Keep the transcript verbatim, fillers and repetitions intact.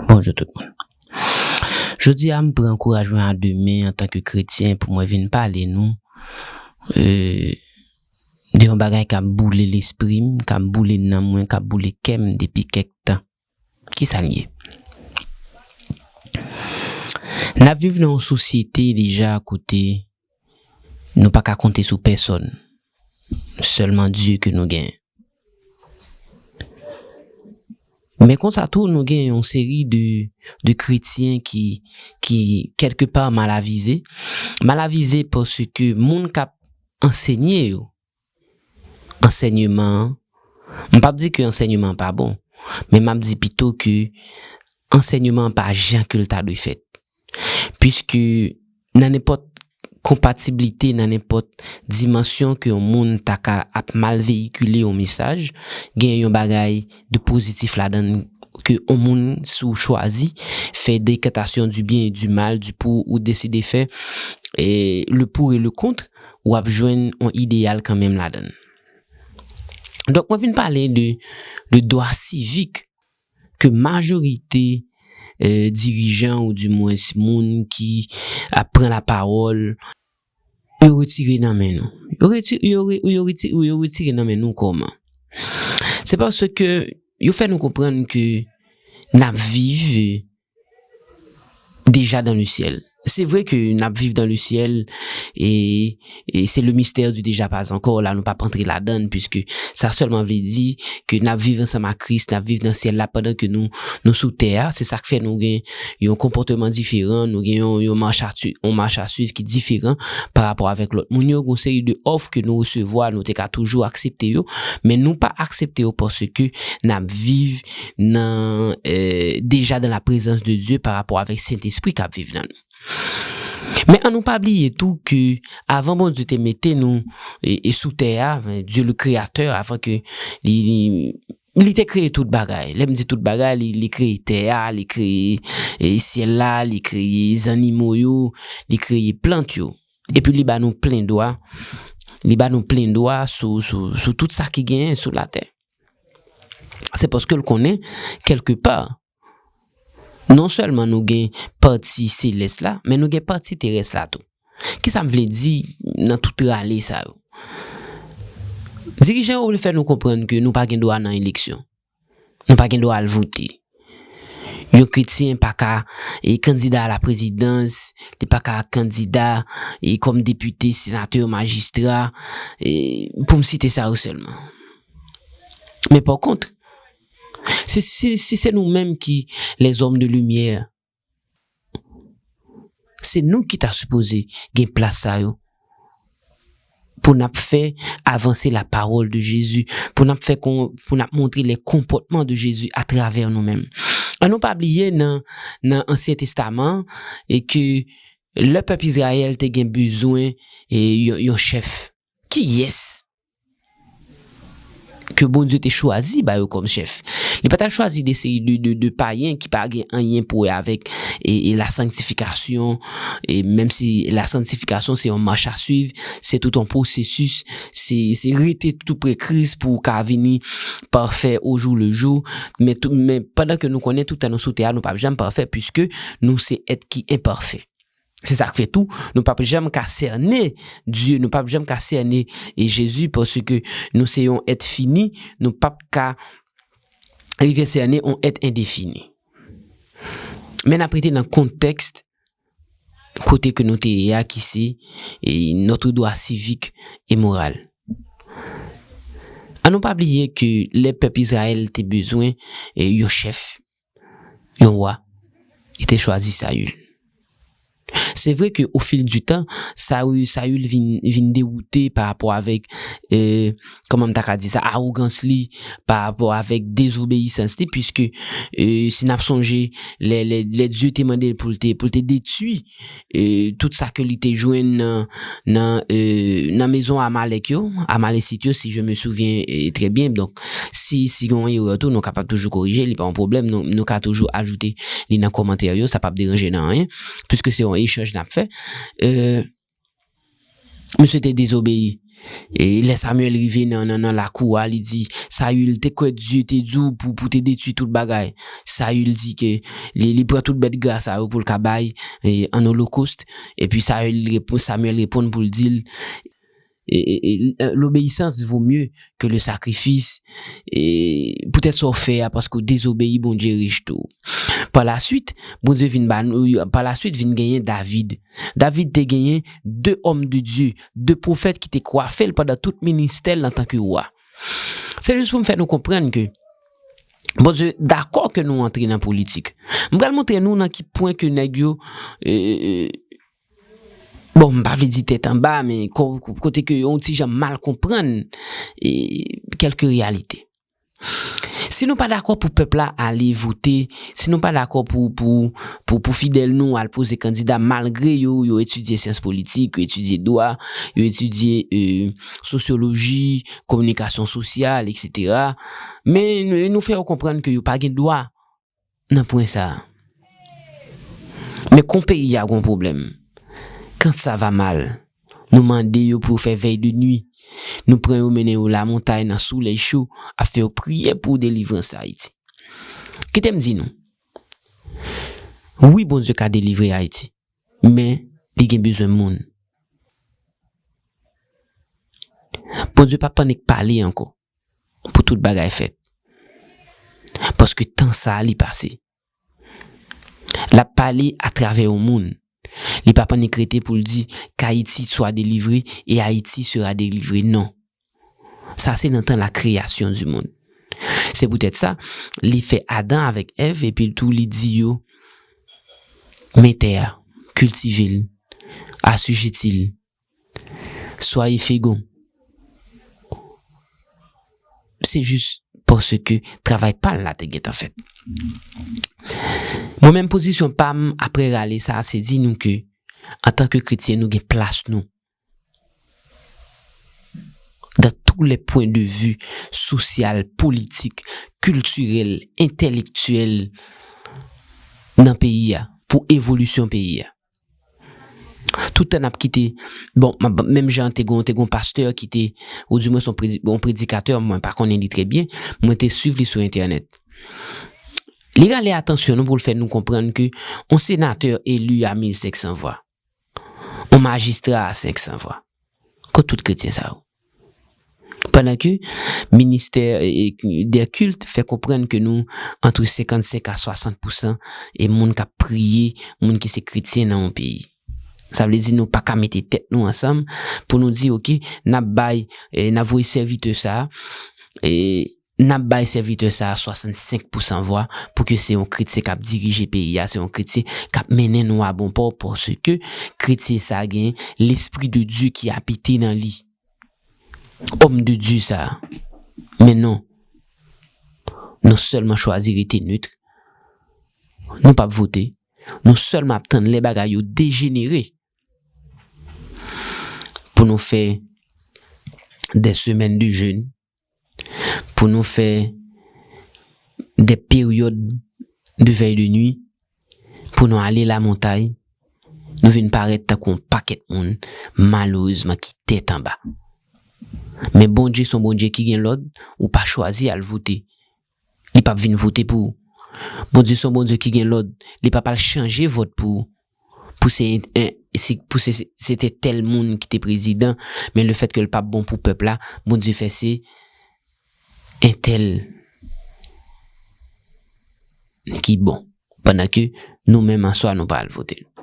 Bonjou tout moun. Jodi a, m pran ankourajman a de men antanke kretyen pou mwen vin pale nou, e, de yon bagay k ap boule lespri m, k ap boule nanm mwen, k ap boule kè m depi kèk tan. Kisa l ye? N ap viv nan yon sosyete deja kote nou pa ka konte sou pèsonn. Sèlman Dye ke nou genyen. Men konsa tou, nou gen yon seri de, de kretyen ki, ki, kèlke pa, malavize. Malavize paske moun k ap ansenye yo, ansèyman an, m p ap di ke ansèyman an pa bon, men m ap di pito ke ansèyman an pa jan ke l ta dwe fèt. Piske nan nenpòt konpatiblite, nan nenpòt dimansyon ke yon moun ta ka ap mal veyikile yon mesaj, gen yon bagay de pozitif ladan l ke yon moun, si w chwazi fè dekantasyon du bien et du mal, du pour ou deside fè, e, le pour et le contre, w ap jwenn yon ideyal kanmenm ladan l. Donk, mwen vin pale de, de dwa sivik ke majorite, e, dirijan, ou dimwens moun ki ap pran lapawòl, yo retire nan men nou. Yo reti-, yo re-, yo reti-, yo retire nan men nou kòman? Se paske yo fè nou konprann ke n ap viv deja dans le ciel. Se vre ke n ap viv dans le ciel, e, e c'est le mystère du déjà pas encore, la nou p ap antre ladan l, piske sa sèlman vle di ke n ap viv ansanm ak Kris, n ap viv nan syèl la pandan ke nou, nou sou tè a. Se sa k fè nou gen yon konpòteman diferan, nou gen yon, yon mach a sui-, yon mach a swiv ki diferan pa rapò avèk lòt moun yo. Gon seri de òf ke nou resevwa, nou te ka toujou aksepte yo, men nou pa aksepte yo paske n ap viv nan, e, deja dans la présence de Dieu pa rapò avèk Sentespri k ap viv nan nou. Men ann nou pa bliye tou ke avan Bondye te mete nou, e, e sou tè a, Dieu le créateur, avan ke li, li, li te kreye tout bagay. Lè m di tout bagay, li, li kreye tè a, li kreye, e, syèl la, li kreye zannimo yo, li kreye plant yo. Epi li ba nou plen dwa, li ba nou plen dwa sou, sou, sou tout sa ki genyen sou latè. Se paske l konnen, kèlke pa, non sèlman nou gen pati selès la, men nou gen pati terès la tou. Kisa m vle di nan tout rale sa yo? Dirijan yo vle fè nou konprann ke nou pa gen dwa nan eleksyon. Nou pa gen dwa al vote. Yon kretyen pa ka, e, kandida a la prezidans, li pa ka kandida, e, kòm depite, senatè, majistra, e, pou m site sa yo sèlman. Men pa kont, si, si, si se nou menm ki les hommes de lumière, se nou ki ta sipoze gen plas sa yo pou n ap fè avanse la parole de Jésus, pou n ap fè kon, pou n ap montre les comportements de Jésus atravè nou menm. Ann nou pa bliye nan, nan Ansyen Testaman an, e ke lè pèp Izrayèl te gen bezwen, e, yon, yon chèf. Kiyès ke Bondye te chwazi ba yo kòm chèf? Li pa t al chwazi de seri de, de, de payen ki pa gen anyen pou wè avèk, e, e la sanktifikasyon, e menm si la sanktifikasyon se yon mach a swiv, se tout yon pwosesis, se, se rete tou pre Kris pou w ka vini pafè au jour le jour, men tou, men pandan ke nou konnen tout tan nou sou tè a, nou p ap janm pafè, piske nou se èt ki enpafè. Se sa k fè tou, nou p ap janm ka sène Dye, nou p ap janm ka sène, e, Jezi, paske nou se yon èt fini, nou p ap ka rive sène yon èt endefini. Men n ap rete nan kontèks kote ke nou te ye a, ki se, e, notre droit civique et moral. Ann nou pa bliye ke lè pèp Izrayèl te bezwen, e, yon chèf, yon wa, li te chwazi Sayil. Se vre ke au fil du temps, Sayil, Sayil vin, vin dewoute pa rapò avèk, e, kòman m ta ka di sa, awogans li, pa rapò avèk dezobeyisans li, piske, e, si n ap sonje, lè, lè, lè Dye te mande l pou l te, pou l te detwi, e, tout sa ke li te jwenn nan, nan, e, nan mezon Amalèk yo, Amalesit yo, si je me souviens, e, très bien. Donk, si, si gen yon erè tou, nou kapab toujou korije, li pa yon pwoblèm, nou, nou ka toujou ajoute li nan kòmantè yo, sa p ap deranje nan anyen, piske se yon echanj n ap fè. E, misye te dezobeyi E lè Samyèl rive nan, nan, nan lakou a, li di, Sayil, te kwè Dye te di w pou, pou te detwi tout bagay. Sayil di ke li, li pran tout bèt gra sa yo pou l ka bay, e, an olokòst. Epi Sayil repo-, Samyèl reponn pou l di l, e, e, e, l'obéissance vaut mieux que le sacrifice. E poutèt sa w fè a, paske w dezobeyi, Bondye rejte w. Pa la swit, Bondye vin ba nou, pa la swit vin genyen David. David te genyen de òm de Dye, de pwofèt ki te kwafe l pandan tout ministè l antanke wa. Se jis pou m fè nou konprann ke Bondye dakò ke nou antre nan politik. M pral montre nou nan ki pwen ke nèg yo, e, e, bon, m pa vle di tèt anba, men ko-, kote ke yon ti jan mal konprann, e, kèlke reyalite. Si nou pa dakò pou pèp la ale vote, si nou pa dakò pou, pou, pou, pou fidèl nou al poze kandida, malgre yo, yo etidye syans politik, yo etidye dwa, yo etidye, e, sosyoloji, kominikasyon sosyal, etsetera. Men nou, nou fè yo konprann ke yo pa gen dwa nan pwen sa a. Men kon peyi a gon pwoblèm, quand ça va mal, nou mande yo pou yo fè vèy de nwi. Nou pran yo mennen yo lamontay nan solèy cho, ap fè yo priye pou delivrans Ayiti. Kite m di nou, wi, Bondye ka delivre Ayiti, men li gen bezwen moun. Bondye p ap annik pale ankò pou tout bagay fèt. Paske tan sa a li pase. L ap pale atravè yon moun. Li p ap annik rete pou l di, K'Haïti soit délivré et Haïti sera délivré. Non. Sa se nan tan la création du monde. Se poutèt sa, li fè Adan avèk Èv, epi tou li di yo, men tè a, kiltive l, asijeti l, soyez féconds. Se jis paske travay pa l la te gentan fèt. Mwen menm, pozisyon pa m apre rale sa a, se di nou ke, antanke kretyen, nou gen plas nou dans tous les points de vue sosyal, politik, kiltirèl, entèlektyèl nan peyi a, pou evolisyon peyi a. Tout tan n ap kite, bon, m ap, menm jan te gon, te gon pastè ki te, ou di mwen se yon predi-, yon predikatè, mwen pa konnen li trè byen, mwen te swiv li sou entènèt. Li rale atansyon nou pou l fè nou konprann ke yon senatè eli a mil senk san vwa, yon majistra a senk san vwa. Kot tout kretyen sa yo? Pandan ke ministè, e, e, des cultes fè konprann ke nou antre senkannsenk a swasant pousan e moun k ap priye, moun ki se kretyen nan yon peyi. Sa vle di nou pa ka mete tèt nou ansanm pou nou di, oke, n ap bay, e, n ap voye sèvitè sa a, e, n ap bay sèvitè sa a swasannsenk pousan vwa pou ke se yon kretyen k ap dirije peyi a, se yon kretyen k ap mennen nou a bon pò, paske kretyen sa a gen Lespri de Dye ki abite nan li. Òm de Dye sa a. Men non. Nou sèlman chwazi rete nit. Nou p ap vote. Nou sèlman ap tann lè bagay yo dejenere pou nou fè des semaines de jeûne, pou nou fè des périodes de veille de nuit, pou nou ale lamontay, nou vin parèt tankou yon pakèt moun, malerezman, ki tèt anba. Men Bondye se yon Bondye ki gen lòd, ou pa chwazi al vote. Li p ap vin vote pou ou. Bondye se yon Bondye ki gen lòd, li p ap al chanje vòt pou ou. Pou se, en, se, pou se, se, se te tèl moun ki te prezidan, men lefètke l p ap bon pou pèp la, Bondye fè se entèl ki bon. Pandan ke nou menm an swa nou pa al vote.